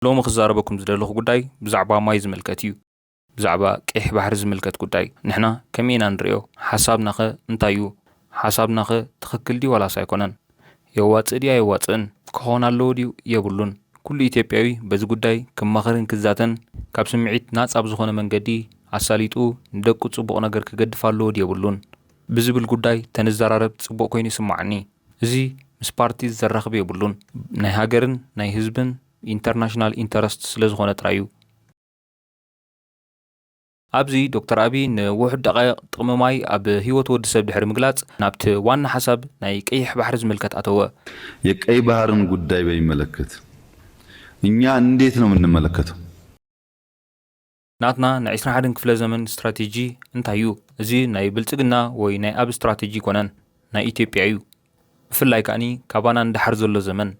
ሎሚ ክዛረበኩም ዝደለኹ ጉዳይ ብዛዕባ ማይ ዝምልከት እዩ። ብዛዕባ ቀይሕ ባሕሪ ዝምልከት ጉዳይ ንሕና ከመይ ኢና ንርእዮ? ሓሳብናኸ እንታይ እዩ? ሓሳብናኸ ትኽክል ድዩ ዋላስ ኣይኮነን? የዋጽእ ድዩ ኣየዋጽእን? ክኾን ኣለዎ ድዩ የብሉን? ኩሉ ኢትዮጵያዊ በዚ ጉዳይ ክማኸርን ክዛተን፣ ካብ ስምዒት ናጻ ብዝኾነ መንገዲ ኣሳሊጡ ንደቁ ጽቡቕ ነገር ክገድፍ ኣለዎ ድዩ የብሉን? ብዝብል ጉዳይ ተንዘራረብ ጽቡቕ ኮይኑ ይስምዓኒ። እዚ ምስ ፓርቲ ዘራኽብ የብሉን። ናይ ሃገርን ናይ ህዝብን ኢንተርናሽናል ኢንተረስት ስለ ዝኾነ ጥራይ እዩ። ኣብዚ ዶክተር ኣቢ ንውሑድ ደቃይቕ ጥቕሚ ማይ ኣብ ህይወት ወዲ ሰብ ድሕሪ ምግላጽ፣ ናብቲ ዋና ሓሳብ ናይ ቀይሕ ባሕሪ ዝምልከት ኣተወ። የቀይ ባህርን ጉዳይ በሚመለከት እኛ እንዴት ነው የምንመለከተው? ናትና ናይ ዕስራን ሓደን ክፍለ ዘመን ስትራቴጂ እንታይ እዩ? እዚ ናይ ብልጽግና ወይ ናይ ኣብ ስትራቴጂ ኣይኮነን፣ ናይ ኢትዮጵያ እዩ። ብፍላይ ከኣኒ ካባና ንደሓር ዘሎ ዘመን።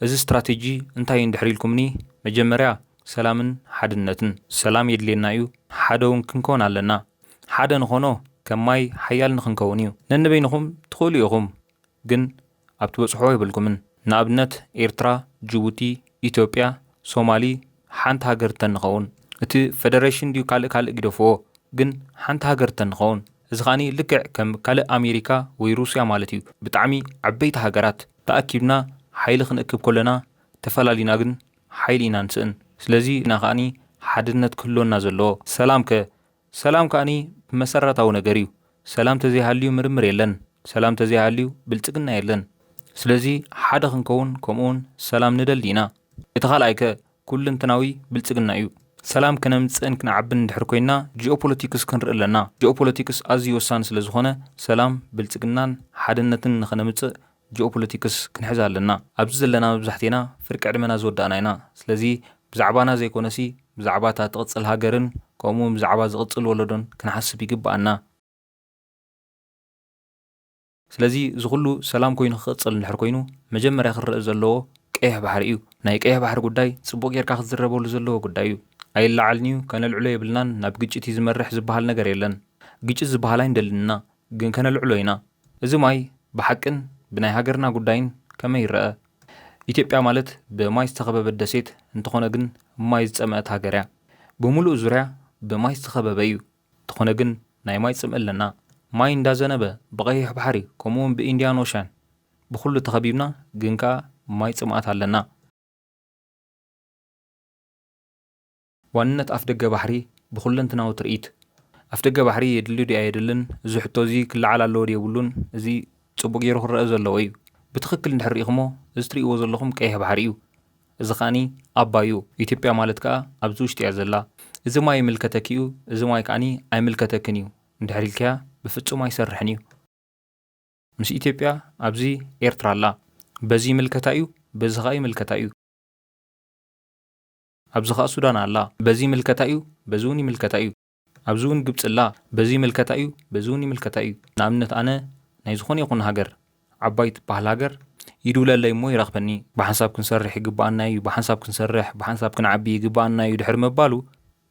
እዚ ስትራቴጂ እንታይ እዩ እንድሕር ኢልኩምኒ፣ መጀመርያ ሰላምን ሓድነትን። ሰላም የድልየና እዩ፣ ሓደ እውን ክንከውን ኣለና። ሓደ ንኾኖ ከም ማይ ሓያል ንኽንከውን እዩ። ነንበይንኹም ትኽእሉ ኢኹም፣ ግን ኣብ ትበጽሕዎ የብልኩምን። ንኣብነት ኤርትራ፣ ጅቡቲ፣ ኢትዮጵያ፣ ሶማሊ ሓንቲ ሃገር ተንኸውን። እቲ ፈደረሽን ድዩ ካልእ ካልእ ግደፍዎ፣ ግን ሓንቲ ሃገር ተንኸውን። እዚ ኸኣኒ ልክዕ ከም ካልእ ኣሜሪካ ወይ ሩስያ ማለት እዩ። ብጣዕሚ ዓበይቲ ሃገራት ተኣኪብና ሓይሊ ክንእክብ ከለና ተፈላሊና ግን ሓይሊ ኢና ንስእን። ስለዚ ኢና ከኣኒ ሓድነት ክህልወና ዘለዎ። ሰላም ከ? ሰላም ከኣኒ መሰረታዊ ነገር እዩ። ሰላም ተዘይሃልዩ ምርምር የለን። ሰላም ተዘይሃልዩ ብልጽግና የለን። ስለዚ ሓደ ክንከውን ከምኡውን ሰላም ንደሊ ኢና። እቲ ካልኣይ ከ? ኩልንትናዊ ብልጽግና እዩ። ሰላም ከነምጽእን ክንዓብን እንድሕር ኮይንና ጂኦፖለቲክስ ክንርኢ ኣለና። ጂኦፖለቲክስ ኣዝዩ ወሳኒ ስለ ዝኾነ ሰላም፣ ብልጽግናን ሓድነትን ንኸነምጽእ ጂኦፖለቲክስ ክንሕዝ ኣለና። ኣብዚ ዘለና መብዛሕቴና ፍርቂ ዕድመና ዝወዳእና ኢና። ስለዚ ብዛዕባና ዘይኮነሲ ብዛዕባ እታ ትቕጽል ሃገርን ከምኡ እውን ብዛዕባ ዝቕጽል ወለዶን ክንሓስብ ይግብኣና። ስለዚ እዚ ኩሉ ሰላም ኮይኑ ክቕጽል እንድሕር ኮይኑ መጀመርያ ክረአ ዘለዎ ቀይሕ ባሕሪ እዩ። ናይ ቀይሕ ባሕሪ ጉዳይ ጽቡቕ ጌርካ ክዝረበሉ ዘለዎ ጉዳይ እዩ። ኣይለዓልን እዩ፣ ከነልዕሎ የብልናን፣ ናብ ግጭት እዩ ዝመርሕ ዝበሃል ነገር የለን። ግጭት ዝበሃል ኣይንደልን ኢና፣ ግን ከነልዕሎ ኢና። እዚ ማይ ብሓቅን ብናይ ሃገርና ጉዳይን ከመይ ይረኣ? ኢትዮጵያ ማለት ብማይ ዝተኸበበት ደሴት እንተኾነ ግን ማይ ዝጸምአት ሃገር እያ። ብምሉእ ዙርያ ብማይ ዝተኸበበ እዩ። እንተኾነ ግን ናይ ማይ ጽምኢ ኣለና። ማይ እንዳዘነበ ብቐይሕ ባሕሪ ከምኡ እውን ብኢንድያን ኦሻን ብኹሉ ተኸቢብና ግን ከኣ ማይ ጽምኣት ኣለና። ዋንነት ኣፍደገ ባሕሪ ብኹለንትናዊ ትርኢት። ኣፍደገ ባሕሪ የድሊ ድዩ ኣየድልን? እዚ ሕቶ እዚ ክለዓል ኣለዎ ድዩ የብሉን? እዚ ጽቡቕ ገይሩ ክረአ ዘለዎ እዩ። ብትኽክል እንድሕር ርኢኹሞ፣ እዚ ትርእይዎ ዘለኹም ቀይሕ ባሕሪ እዩ። እዚ ከኣኒ ኣባይ እዩ። ኢትዮጵያ ማለት ከኣ ኣብዚ ውሽጢ እያ ዘላ። እዚ ማይ ይምልከተኪ እዩ፣ እዚ ማይ ከኣኒ ኣይምልከተክን እዩ እንድሕር ኢልካያ ብፍጹም ኣይሰርሕን እዩ። ምስ ኢትዮጵያ ኣብዚ ኤርትራ ኣላ። በዚ ይምልከታ እዩ፣ በዚ ከኣ ይምልከታ እዩ። ኣብዚ ከኣ ሱዳን ኣላ። በዚ ይምልከታ እዩ፣ በዚ እውን ይምልከታ እዩ። ኣብዚ እውን ግብጺ ኣላ። በዚ ይምልከታ እዩ፣ በዚ እውን ይምልከታ እዩ። ንኣብነት ኣነ ናይ ዝኾነ ይኹን ሃገር ዓባይ ትበሃል ሃገር ይድውለለይ እሞ ይረኽበኒ። ብሓንሳብ ክንሰርሕ ይግብኣና እዩ፣ ብሓንሳብ ክንሰርሕ፣ ብሓንሳብ ክንዓቢ ይግብኣና እዩ ድሕሪ ምባሉ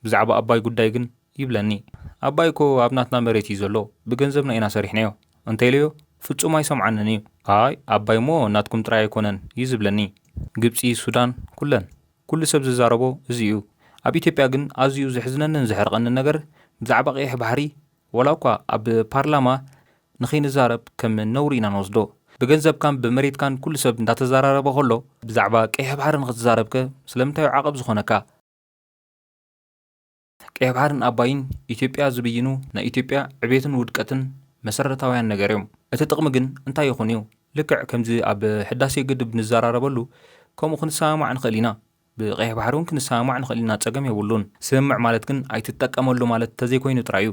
ብዛዕባ ኣባይ ጉዳይ ግን ይብለኒ። ኣባይ እኮ ኣብ ናትና መሬት እዩ ዘሎ፣ ብገንዘብና ኢና ሰሪሕናዮ እንተኢለዮ ፍጹም ኣይሰምዓንን እዩ። ኣይ ኣባይ እሞ ናትኩም ጥራይ ኣይኮነን እዩ ዝብለኒ። ግብጺ፣ ሱዳን፣ ኩለን። ኩሉ ሰብ ዝዛረቦ እዚ እዩ። ኣብ ኢትዮጵያ ግን ኣዝዩ ዘሕዝነንን ዘሕርቐንን ነገር ብዛዕባ ቀይሕ ባሕሪ ዋላ እኳ ኣብ ፓርላማ ንኸይንዛረብ ከም ነውሪ ኢና ንወስዶ። ብገንዘብካን ብመሬትካን ኩሉ ሰብ እንዳተዘራረበ ከሎ ብዛዕባ ቀይሕ ባሕሪ ንኽትዛረብከ ስለምንታይ እዩ ዓቐብ ዝኾነካ? ቀይሕ ባሕርን ኣባይን ኢትዮጵያ ዝብይኑ ናይ ኢትዮጵያ ዕቤትን ውድቀትን መሰረታውያን ነገር እዮም። እቲ ጥቕሚ ግን እንታይ ይኹን እዩ? ልክዕ ከምዚ ኣብ ሕዳሴ ግድብ ንዘራረበሉ ከምኡ ክንሰማማዕ ንኽእል ኢና። ብቀይሕ ባሕሪ እውን ክንሰማማዕ ንኽእል ኢና፣ ጸገም የብሉን። ስምምዕ ማለት ግን ኣይትጠቀመሉ ማለት ተዘይኮይኑ ጥራይ እዩ።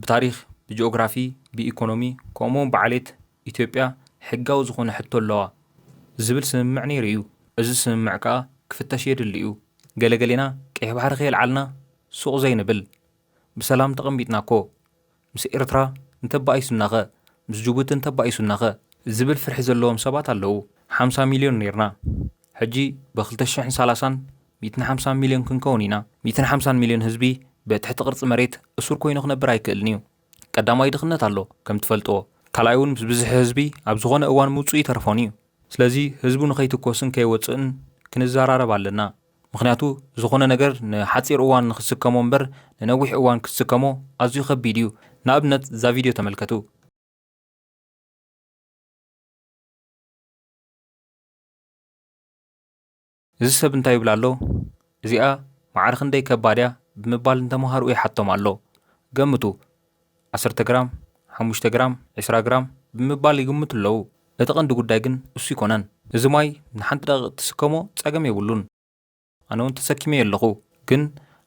ብታሪኽ፣ ብጂኦግራፊ፣ ብኢኮኖሚ ከምኡ እውን ብዓሌት ኢትዮጵያ ሕጋዊ ዝኾነ ሕቶ ኣለዋ ዝብል ስምምዕ ነይሩ እዩ። እዚ ስምምዕ ከኣ ክፍተሽ የድሊ እዩ። ገለገሌና ቀይሕ ባሕሪ ከየልዓልና ሱቕ ዘይንብል፣ ብሰላም ተቐሚጥና እኮ። ምስ ኤርትራ እንተባኢሱናኸ? ምስ ጅቡቲ እንተባኢሱናኸ? ዝብል ፍርሒ ዘለዎም ሰባት ኣለዉ። ሓምሳ ሚልዮን ኔርና። ሕጂ ብ ክልተ ሽሕን ሰላሳን ሚእትን ሓምሳን ሚልዮን ክንከውን ኢና። ሚእትን ሓምሳን ሚልዮን ህዝቢ ብትሕቲ ቅርጺ መሬት እሱር ኮይኑ ክነብር ኣይክእልን እዩ። ቀዳማይ ድኽነት ኣሎ፣ ከም ትፈልጥዎ። ካልኣይ እውን ምስ ብዝሒ ህዝቢ ኣብ ዝኾነ እዋን ምውጽኡ ይተርፎን እዩ። ስለዚ ህዝቡ ንኸይትኮስን ከይወጽእን ክንዘራረብ ኣለና። ምኽንያቱ ዝኾነ ነገር ንሓጺር እዋን ንኽስከሞ እምበር ንነዊሕ እዋን ክትስከሞ ኣዝዩ ከቢድ እዩ። ንኣብነት እዛ ቪድዮ ተመልከቱ። እዚ ሰብ እንታይ ይብል ኣሎ? እዚኣ ማዕረ ክንደይ ከባድ እያ ብምባል ንተምሃርኡ ይሓቶም ኣሎ። ገምቱ። ዓሰርተ ግራም፣ ሓሙሽተ ግራም፣ ዕስራ ግራም ብምባል ይግምቱ ኣለዉ። እቲ ቀንዲ ጉዳይ ግን እሱ ኣይኮነን። እዚ ማይ ንሓንቲ ደቂቕ ትስከሞ ጸገም የብሉን። ኣነ እውን ተሰኪመዮ ኣለኹ። ግን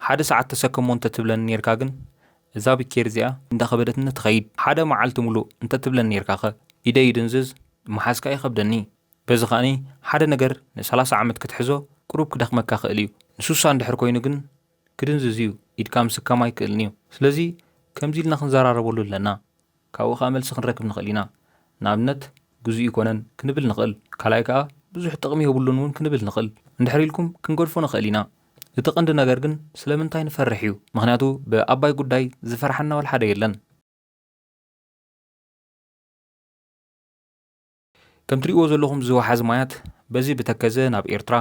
ሓደ ሰዓት ተሰከሞ እንተትብለኒ ኔርካ ግን እዛ ብኬር እዚኣ እንዳኸበደትኒ ትኸይድ። ሓደ መዓልቲ ሙሉእ እንተትብለኒ ኔርካኸ ኢደይ ይድንዝዝ፣ ምሓዝ ከኣ ይኸብደኒ። በዚ ከኣኒ ሓደ ነገር ንሰላሳ ዓመት ክትሕዞ ቁሩብ ክደኽመካ ክእል እዩ። ንሱሳ እንድሕር ኮይኑ ግን ክድንዝዝ እዩ፣ ኢድካ ምስከም ኣይክእልን እዩ። ስለዚ ከምዚ ኢልና ክንዘራረበሉ ኣለና። ካብኡ ከኣ መልሲ ክንረክብ ንኽእል ኢና። ንኣብነት ግዙእ ይኮነን ክንብል ንኽእል። ካልኣይ ከኣ ብዙሕ ጥቕሚ የብሉን እውን ክንብል ንኽእል። እንድሕር ኢልኩም ክንገድፎ ንኽእል ኢና። እቲ ቀንዲ ነገር ግን ስለምንታይ ንፈርሕ እዩ። ምኽንያቱ ብኣባይ ጉዳይ ዝፈርሓና ዋላ ሓደ የለን። ከም ትሪእዎ ዘለኹም እዚ ወሓዚ ማያት በዚ ብተከዘ ናብ ኤርትራ፣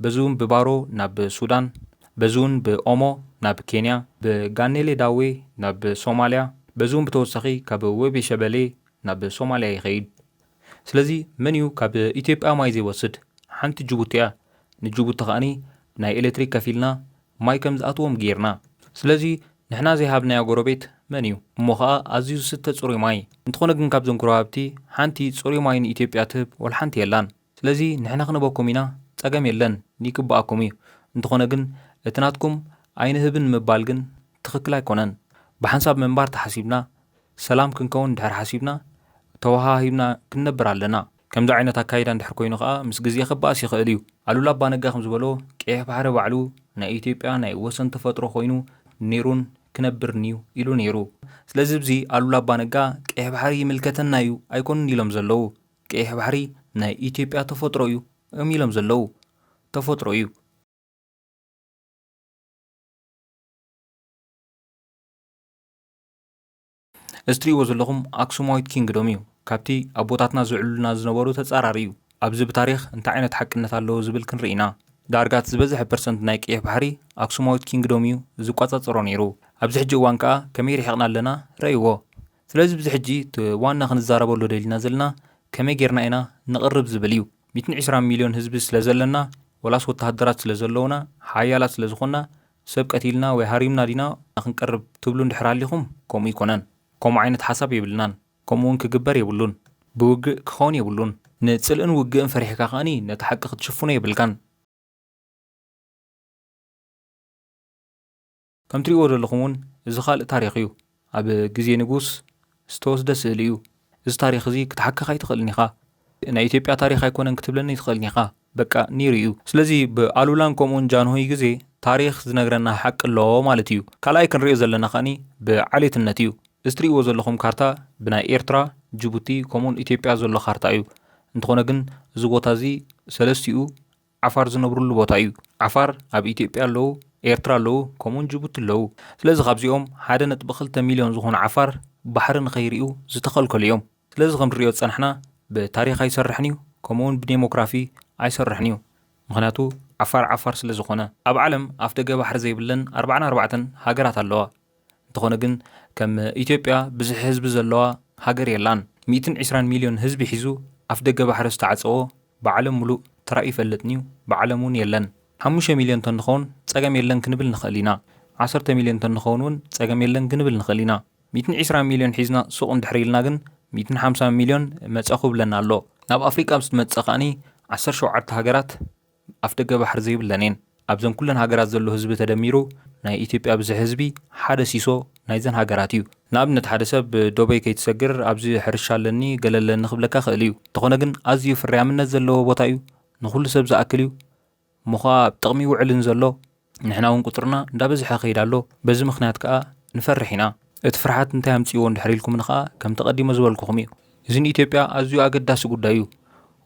በዚ እውን ብባሮ ናብ ሱዳን፣ በዚ እውን ብኦሞ ናብ ኬንያ፣ ብጋኔሌ ዳዌ ናብ ሶማልያ፣ በዚ እውን ብተወሳኺ ካብ ወቤ ሸበሌ ናብ ሶማልያ ይኸይድ። ስለዚ መን እዩ ካብ ኢትዮጵያ ማይ ዘይወስድ? ሓንቲ ጅቡቲ እያ። ንጅቡቲ ከኣኒ ናይ ኤሌክትሪክ ከፊልና ማይ ከም ዝኣትዎም ጌርና። ስለዚ ንሕና ዘይሃብናዮ ጎረቤት መን እዩ? እሞ ኸኣ ኣዝዩ ዝስተ ጽሩይ ማይ። እንተኾነ ግን ካብዞም ጎረባብቲ ሓንቲ ጽሩይ ማይ ንኢትዮጵያ ትህብ ወላ ሓንቲ የላን። ስለዚ ንሕና ክንበኩም ኢና፣ ጸገም የለን፣ ይግብኣኩም እዩ። እንተኾነ ግን እቲ ናትኩም ኣይንህብን ምባል ግን ትኽክል ኣይኮነን። ብሓንሳብ ምንባር ተሓሲብና፣ ሰላም ክንከውን እንድሕር ሓሲብና፣ ተወሃሂብና ክንነብር ኣለና። ከምዚ ዓይነት ኣካይዳ እንድሕር ኮይኑ ከኣ ምስ ግዜ ክበኣስ ይኽእል እዩ። ኣሉላ ኣባነጋ ከም ዝበሎ፣ ቀይሕ ባሕሪ ባዕሉ ናይ ኢትዮጵያ ናይ ወሰን ተፈጥሮ ኮይኑ ነይሩን ክነብርን እዩ ኢሉ ነይሩ። ስለዚ ኣብዚ ኣሉላ ኣባነጋ ቀይሕ ባሕሪ ይምልከተና እዩ ኣይኮኑን ኢሎም ዘለዉ። ቀይሕ ባሕሪ ናይ ኢትዮጵያ ተፈጥሮ እዩ እዮም ኢሎም ዘለዉ። ተፈጥሮ እዩ። እዚ ትሪእዎ ዘለኹም ኣክሱማዊት ኪንግዶም እዩ። ካብቲ ኣቦታትና ዝዕሉልና ዝነበሩ ተጻራሪ እዩ። ኣብዚ ብታሪኽ እንታይ ዓይነት ሓቅነት ኣለዎ ዝብል ክንርኢ ኢና። ዳርጋ እቲ ዝበዝሐ ፐርሰንት ናይ ቀይሕ ባሕሪ ኣክሱማዊት ኪንግዶም እዩ ዝቆጻጸሮ ነይሩ። ኣብዚ ሕጂ እዋን ከኣ ከመይ ርሒቕና ኣለና ረእይዎ። ስለዚ ኣብዚ ሕጂ እቲ ዋና ክንዛረበሉ ደሊና ዘለና ከመይ ጌርና ኢና ንቕርብ ዝብል እዩ። ሚእትን ዕስራን ሚልዮን ህዝቢ ስለ ዘለና፣ ወላስ ወተሃደራት ስለ ዘለውና፣ ሓያላት ስለ ዝኾንና፣ ሰብ ቀቲልና ወይ ሃሪምና ዲና ክንቀርብ ትብሉ እንድሕር ኣሊኹም፣ ከምኡ ኣይኮነን። ከምኡ ዓይነት ሓሳብ የብልናን። ከምኡ እውን ክግበር የብሉን። ብውግእ ክኸውን የብሉን። ንጽልእን ውግእን ፈሪሕካ ከኣኒ ነቲ ሓቂ ክትሽፍኖ የብልካን። ከም ትሪእዎ ዘለኹም እውን እዚ ካልእ ታሪኽ እዩ። ኣብ ግዜ ንጉስ ዝተወስደ ስእሊ እዩ። እዚ ታሪኽ እዚ ክትሓክኽ ኣይትኽእልን ኢኻ። ናይ ኢትዮጵያ ታሪኽ ኣይኮነን ክትብለኒ ኣይትኽእልን ኢኻ። በቃ ነይሩ እዩ። ስለዚ ብኣሉላን ከምኡውን ጃንሆይ ግዜ ታሪኽ ዝነግረና ሓቂ ኣሎ ማለት እዩ። ካልኣይ ክንሪኦ ዘለና ከኣኒ ብዓሌትነት እዩ። እዚ ትሪእዎ ዘለኹም ካርታ ብናይ ኤርትራ፣ ጅቡቲ ከምኡውን ኢትዮጵያ ዘሎ ካርታ እዩ። እንተኾነ ግን እዚ ቦታ እዚ ሰለስቲኡ ዓፋር ዝነብሩሉ ቦታ እዩ። ዓፋር ኣብ ኢትዮጵያ ኣለዉ፣ ኤርትራ ኣለዉ፣ ከምኡውን ጅቡቲ ኣለዉ። ስለዚ ካብዚኦም ሓደ ነጥቢ ክልተ ሚልዮን ዝኾኑ ዓፋር ባሕሪ ንኸይርእዩ ዝተኸልከሉ እዮም። ስለዚ ከም ንሪኦ ዝጸናሕና ብታሪኽ ኣይሰርሕን እዩ፣ ከምኡውን ብዴሞክራፊ ኣይሰርሕን እዩ። ምኽንያቱ ዓፋር ዓፋር ስለ ዝኾነ። ኣብ ዓለም ኣፍደገ ባሕሪ ዘይብለን ኣርባዓን ኣርባዕተን ሃገራት ኣለዋ። እንተኾነ ግን ከም ኢትዮጵያ ብዙሕ ህዝቢ ዘለዋ ሃገር የላን። ሚእትን ዕስራን ሚልዮን ህዝቢ ሒዙ ኣፍደገ ባሕሪ ዝተዓጸዎ ብዓለም ምሉእ ተራእዩ ይፈልጥን እዩ፣ ብዓለም እውን የለን። ሓሙሽተ ሚልዮን ተንኸውን ጸገም የለን ክንብል ንኽእል ኢና። ዓሰርተ ሚልዮን ተንኸውን እውን ጸገም የለን ክንብል ንኽእል ኢና። ሚእትን ዕስራን ሚልዮን ሒዝና ሱቕ እንድሕር ኢልና ግን ሚእትን ሓምሳን ሚልዮን መጻኹ ብለና ኣሎ። ናብ ኣፍሪቃ ምስ ትመጽእ ከኣኒ ዓሰርተ ሸውዓተ ሃገራት ኣፍደገ ባሕሪ ዘይብለን እየን። ኣብዘን ኩለን ሃገራት ዘሎ ህዝቢ ተደሚሩ ናይ ኢትዮጵያ ብዝሒ ህዝቢ ሓደ ሲሶ ናይዘን ሃገራት እዩ። ንኣብነት ሓደ ሰብ ዶበይ ከይትሰግር ኣብዚ ሕርሻ ኣለኒ ገለ ኣለኒ ክብለካ ክእል እዩ። እንተኾነ ግን ኣዝዩ ፍርያምነት ዘለዎ ቦታ እዩ። ንኹሉ ሰብ ዝኣክል እዩ። እሞ ኸኣ ኣብ ጥቕሚ ይውዕልን ዘሎ። ንሕና እውን ቁጽርና እንዳበዝሐ ይኸይድ ኣሎ። በዚ ምኽንያት ከኣ ንፈርሕ ኢና። እቲ ፍርሓት እንታይ ኣምጺእዎ እንድሕር ኢልኩምኒ ከኣ ከም ተቐዲሞ ዝበልኩኹም እዩ። እዚ ንኢትዮጵያ ኣዝዩ ኣገዳሲ ጉዳይ እዩ።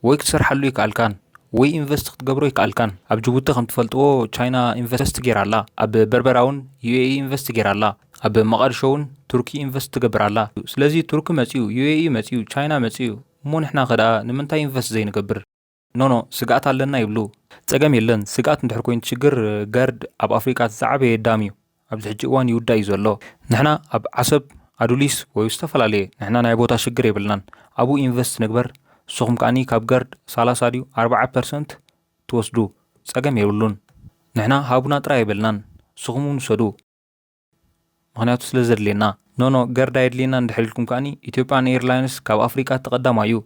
ወይ ክትሰርሓሉ ይከኣልካን ወይ ኢንቨስት ክትገብሮ ይከኣልካን። ኣብ ጅቡቲ ከም ትፈልጥዎ ቻይና ኢንቨስት ጌራ ኣላ። ኣብ በርበራ እውን ዩ ኤ ኢ ኢንቨስት ጌራ ኣላ። ኣብ መቓድሾ እውን ቱርኪ ኢንቨስት ትገብር ኣላ። ስለዚ ቱርኪ መጺኡ፣ ዩ ኤ ኢ መጺኡ፣ ቻይና መጺኡ፣ እሞ ንሕና ከ ደኣ ንምንታይ ኢንቨስት ዘይንገብር? ኖኖ፣ ስግኣት ኣለና ይብሉ። ጸገም የለን። ስግኣት እንድሕር ኮይኑ ሽግር፣ ገርድ ኣብ ኣፍሪቃ እቲ ዝዓበየ ዳም እዩ። ኣብዚ ሕጂ እዋን ይውዳእ እዩ ዘሎ። ንሕና ኣብ ዓሰብ፣ ኣዱሊስ ወይ ዝተፈላለየ ንሕና ናይ ቦታ ሽግር የብልናን። ኣብኡ ኢንቨስት ንግበር። ንስኹም ከኣኒ ካብ ገርድ ሰላሳ ድዩ ኣርባዓ ፐርሰንት ትወስዱ፣ ጸገም የብሉን። ንሕና ሃቡና ጥራይ የብልናን። ንስኹም እውን ውሰዱ። ምኽንያቱ ስለ ዘድልየና። ኖኖ፣ ገርድ ኣየድልየና እንድሕር ኢልኩም ከኣኒ ኢትዮጵያን ኤርላይንስ ካብ ኣፍሪቃ ተቐዳማይ እዩ።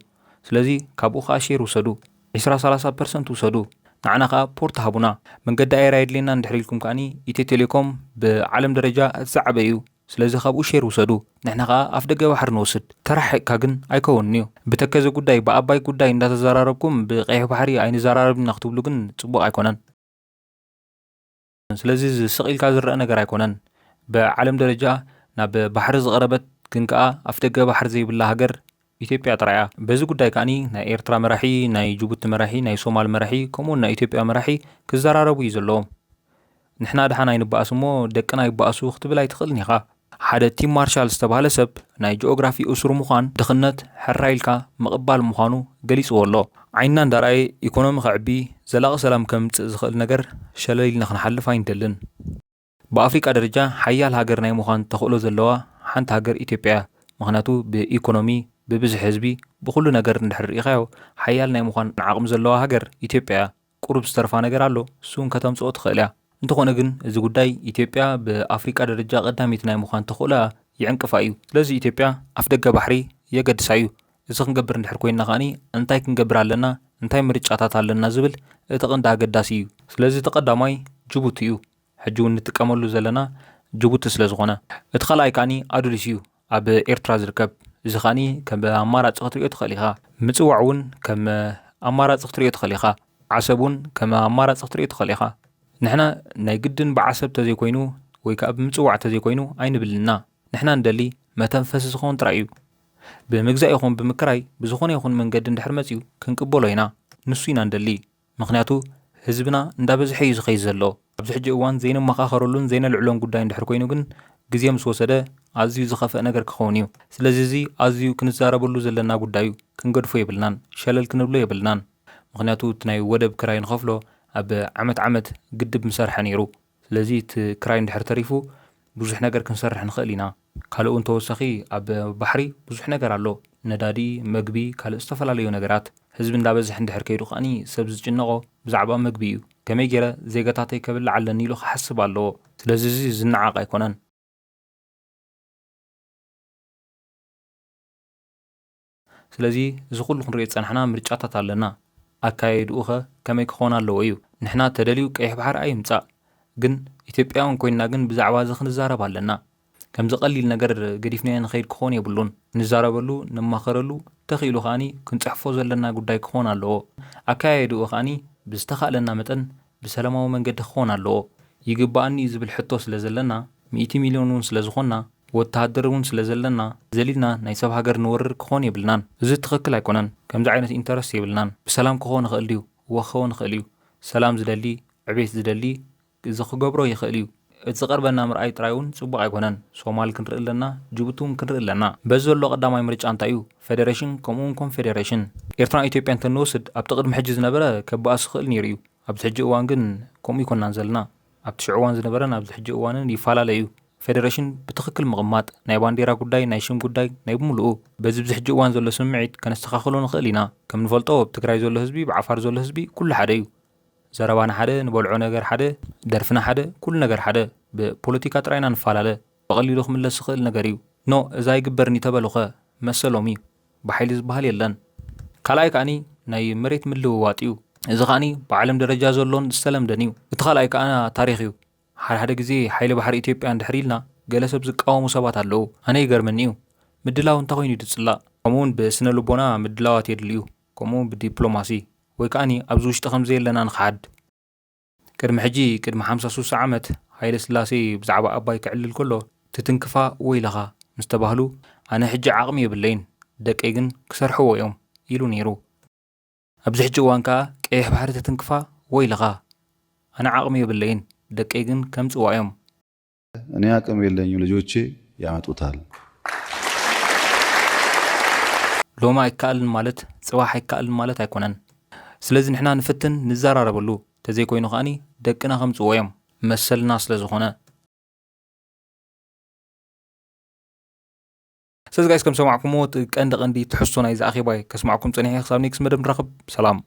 ስለዚ ካብኡ ከኣ ሼር ውሰዱ። ዒስራ ሰላሳ ፐርሰንት ውሰዱ። ንዓና ከኣ ፖርት ሃቡና። መንገዲ ኣየር ኣየድልየና እንድሕር ኢልኩም ከኣኒ ኢትዮ ቴሌኮም ብዓለም ደረጃ እቲ ዝዓበ እዩ። ስለዚ ካብኡ ሼር ውሰዱ። ንሕና ከኣ ኣፍ ደገ ባሕሪ ንወስድ። ተራሒቕካ ግን ኣይከውንን እዩ። ብተከዘ ጉዳይ፣ ብኣባይ ጉዳይ እንዳተዘራረብኩም ብቀይሕ ባሕሪ ኣይንዘራረብን ኢና ክትብሉ ግን ጽቡቕ ኣይኮነን። ስለዚ እዚ ስቕ ኢልካ ዝረኣ ነገር ኣይኮነን። ብዓለም ደረጃ ናብ ባሕሪ ዝቐረበት ግን ከኣ ኣፍ ደገ ባሕሪ ዘይብላ ሃገር ኢትዮጵያ ጥራይ እያ። በዚ ጉዳይ ከኣኒ ናይ ኤርትራ መራሒ፣ ናይ ጅቡቲ መራሒ፣ ናይ ሶማል መራሒ፣ ከምኡውን ናይ ኢትዮጵያ መራሒ ክዘራረቡ እዩ ዘለዎም። ንሕና ደሓን ኣይንበኣስ እሞ ደቅና ይበኣሱ ክትብል ኣይትኽእልን ኢኻ። ሓደ ቲም ማርሻል ዝተባህለ ሰብ ናይ ጂኦግራፊ እሱር ምዃን ድኽነት ሕራይ ኢልካ ምቕባል ምዃኑ ገሊጽዎ ኣሎ። ዓይንና እንዳረኣየ ኢኮኖሚ ከዕቢ፣ ዘላቒ ሰላም ከምጽእ ዝኽእል ነገር ሸለል ኢልና ክንሓልፍ ኣይንደልን። ብኣፍሪቃ ደረጃ ሓያል ሃገር ናይ ምዃን ተኽእሎ ዘለዋ ሓንቲ ሃገር ኢትዮጵያ እያ። ምኽንያቱ ብኢኮኖሚ፣ ብብዝሒ ህዝቢ፣ ብኹሉ ነገር እንድሕር ርኢኻዮ ሓያል ናይ ምዃን ዓቕሚ ዘለዋ ሃገር ኢትዮጵያ እያ። ቁሩብ ዝተርፋ ነገር ኣሎ፣ እሱ እውን ከተምጽኦ ትኽእል እያ። እንተኾነ ግን እዚ ጉዳይ ኢትዮጵያ ብኣፍሪቃ ደረጃ ቀዳሚት ናይ ምዃን ተኽእሎኣ ይዕንቅፋ እዩ። ስለዚ ኢትዮጵያ ኣፍ ደገ ባሕሪ የገድሳ እዩ። እዚ ክንገብር እንድሕር ኮይንና ከኣኒ እንታይ ክንገብር ኣለና፣ እንታይ ምርጫታት ኣለና ዝብል እቲ ቀንዲ ኣገዳሲ እዩ። ስለዚ እቲ ቀዳማይ ጅቡቲ እዩ። ሕጂ እውን ንጥቀመሉ ዘለና ጅቡቲ ስለ ዝኾነ። እቲ ካልኣይ ከኣኒ ኣዱሊስ እዩ፣ ኣብ ኤርትራ ዝርከብ። እዚ ከኣኒ ከም ኣማራጺ ክትሪኦ ትኽእል ኢኻ። ምጽዋዕ እውን ከም ኣማራጺ ክትሪኦ ትኽእል ኢኻ። ዓሰብ እውን ከም ኣማራጺ ክትሪኦ ትኽእል ኢኻ። ንሕና ናይ ግድን ብዓሰብ ተዘይኮይኑ ወይ ከኣ ብምጽዋዕ ተዘይኮይኑ ኣይንብልንና። ንሕና እንደሊ መተንፈሲ ዝኸውን ጥራይ እዩ። ብምግዛእ ይኹን ብምክራይ ብዝኾነ ይኹን መንገዲ እንድሕር መጺኡ ክንቅበሎ ኢና። ንሱ ኢና እንደሊ። ምኽንያቱ ህዝብና እንዳበዝሐ እዩ ዝኸይድ ዘሎ። ኣብዚ ሕጂ እዋን ዘይንመኻኸረሉን ዘይነልዕሎን ጉዳይ እንድሕር ኮይኑ ግን ግዜ ምስ ወሰደ ኣዝዩ ዝኸፍእ ነገር ክኸውን እዩ። ስለዚ እዚ ኣዝዩ ክንዛረበሉ ዘለና ጉዳይ እዩ። ክንገድፎ የብልናን። ሸለል ክንብሎ የብልናን። ምኽንያቱ እቲ ናይ ወደብ ክራይ ንኸፍሎ ኣብ ዓመት ዓመት ግድብ ምሰርሐ ነይሩ። ስለዚ እቲ ክራይ እንድሕር ተሪፉ ብዙሕ ነገር ክንሰርሕ ንኽእል ኢና። ካልእ እውን ተወሳኺ ኣብ ባሕሪ ብዙሕ ነገር ኣሎ። ነዳዲ፣ መግቢ፣ ካልእ ዝተፈላለዩ ነገራት። ህዝቢ እንዳበዝሐ እንድሕር ከይዱ ከኣኒ ሰብ ዝጭነቖ ብዛዕባ መግቢ እዩ። ከመይ ገይረ ዜጋታተይ ከብልዕ ኣለኒ ኢሉ ክሓስብ ኣለዎ። ስለዚ እዚ ዝነዓቕ ኣይኮነን። ስለዚ እዚ ኩሉ ክንሪኦ ዝጸናሕና ምርጫታት ኣለና። ኣካያይድኡ ኸ ከመይ ክኾን ኣለዎ እዩ? ንሕና ተደልዩ ቀይሕ ባሕሪ ኣይምጻእ። ግን ኢትዮጵያውን ኮይንና ግን ብዛዕባ እዚ ክንዛረብ ኣለና። ከምዚ ቀሊል ነገር ገዲፍናዮ ንኸይድ ክኾን የብሉን። ንዛረበሉ፣ ንማኸረሉ፣ ተኽኢሉ ከኣኒ ክንጽሕፎ ዘለና ጉዳይ ክኾን ኣለዎ። ኣካያይድኡ ከኣኒ ብዝተኻእለና መጠን ብሰላማዊ መንገዲ ክኾን ኣለዎ። ይግባኣኒ እዩ ዝብል ሕቶ ስለ ዘለና፣ ሚእቲ ሚልዮን እውን ስለ ዝኾንና፣ ወተሃደር እውን ስለ ዘለና፣ ዘሊልና ናይ ሰብ ሃገር ንወርር ክኾን የብልናን። እዚ ትኽክል ኣይኮነን። ከምዚ ዓይነት ኢንተረስት የብልናን። ብሰላም ክኾን ይኽእል ድዩ? እወ ክኸውን ይኽእል እዩ። ሰላም ዝደሊ፣ ዕቤት ዝደሊ፣ እዚ ክገብሮ ይኽእል እዩ። እቲ ዝቐርበና ምርኣይ ጥራይ እውን ጽቡቕ ኣይኮነን። ሶማል ክንርኢ ኣለና፣ ጅቡቲ እውን ክንርኢ ኣለና። በዚ ዘሎ ቀዳማይ ምርጫ እንታይ እዩ? ፌደሬሽን ከምኡ እውን ኮንፌደሬሽን። ኤርትራን ኢትዮጵያን እንተንወስድ ኣብቲ ቅድሚ ሕጂ ዝነበረ ከበኣስ ይኽእል ነይሩ እዩ። ኣብዚ ሕጂ እዋን ግን ከምኡ ኣይኮንናን ዘለና። ኣብቲ ሽዑ እዋን ዝነበረን ኣብዚ ሕጂ እዋንን ይፈላለ እዩ። ፌደሬሽን ብትኽክል ምቕማጥ፣ ናይ ባንዴራ ጉዳይ፣ ናይ ሽም ጉዳይ፣ ናይ ብምልኡ። በዚ ኣብዚ ሕጂ እዋን ዘሎ ስምዒት ከነስተኻኽሎ ንኽእል ኢና። ከም ንፈልጦ ኣብ ትግራይ ዘሎ ህዝቢ ብዓፋር ዘሎ ህዝቢ ኩሉ ሓደ እዩ። ዘረባና ሓደ፣ ንበልዖ ነገር ሓደ፣ ደርፍና ሓደ፣ ኩሉ ነገር ሓደ። ብፖለቲካ ጥራይ ኢና ንፈላለ። ብቐሊሉ ክምለስ ዝኽእል ነገር እዩ። ኖ፣ እዚ ኣይግበርን እዩ ተበሉኸ መሰሎም እዩ። ብሓይሊ ዝበሃል የለን። ካልኣይ ከኣኒ ናይ መሬት ምልውዋጥ እዩ። እዚ ከኣኒ ብዓለም ደረጃ ዘሎን ዝተለምደን እዩ። እቲ ካልኣይ ከኣ ታሪኽ እዩ። ሓደ ሓደ ግዜ ሓይሊ ባሕሪ ኢትዮጵያ እንድሕር ኢልና ገለ ሰብ ዝቃወሙ ሰባት ኣለዉ። ኣነ ይገርመኒ እዩ። ምድላው እንታይ ኮይኑ እዩ ዝጽላእ? ከምኡውን ብስነ ልቦና ምድላዋት የድልዩ። ከምኡ ብዲፕሎማሲ ወይ ከኣኒ ኣብዚ ውሽጢ ከም ዘየለና ንኽሓድ። ቅድሚ ሕጂ፣ ቅድሚ ሓምሳ ሱሳ ዓመት ሃይለ ስላሴ ብዛዕባ ኣባይ ክዕልል ከሎ፣ "ትትንክፋ ወይለኻ" ምስ ተባህሉ፣ "ኣነ ሕጂ ዓቕሚ የብለይን፣ ደቀይ ግን ክሰርሕዎ እዮም" ኢሉ ነይሩ። ኣብዚ ሕጂ እዋን ከኣ፣ "ቀይሕ ባሕሪ ትትንክፋ ወይለኻ፣ ኣነ ዓቕሚ የብለይን፣ ደቀይ ግን ከምጽዋ እዮም" እኔ አቅም የለኝም፣ ልጆቼ ያመጡታል። ሎሚ ኣይከኣልን ማለት ጽባሕ ኣይከኣልን ማለት ኣይኮነን። ስለዚ ንሕና ንፍትን ንዘራረበሉ፣ ተዘይኮይኑ ከኣኒ ደቅና ከምጽዎ እዮም፣ መሰልና ስለ ዝኾነ። ስለዚ ጋይስ፣ ከም ሰማዕኩምዎ እቲ ቀንዲ ቀንዲ ትሕዝቶ ናይዚ ኣኼባይ ከስማዕኩም ጸኒሐ። ክሳብ ኔክስት መደብ ንራኸብ፣ ሰላም።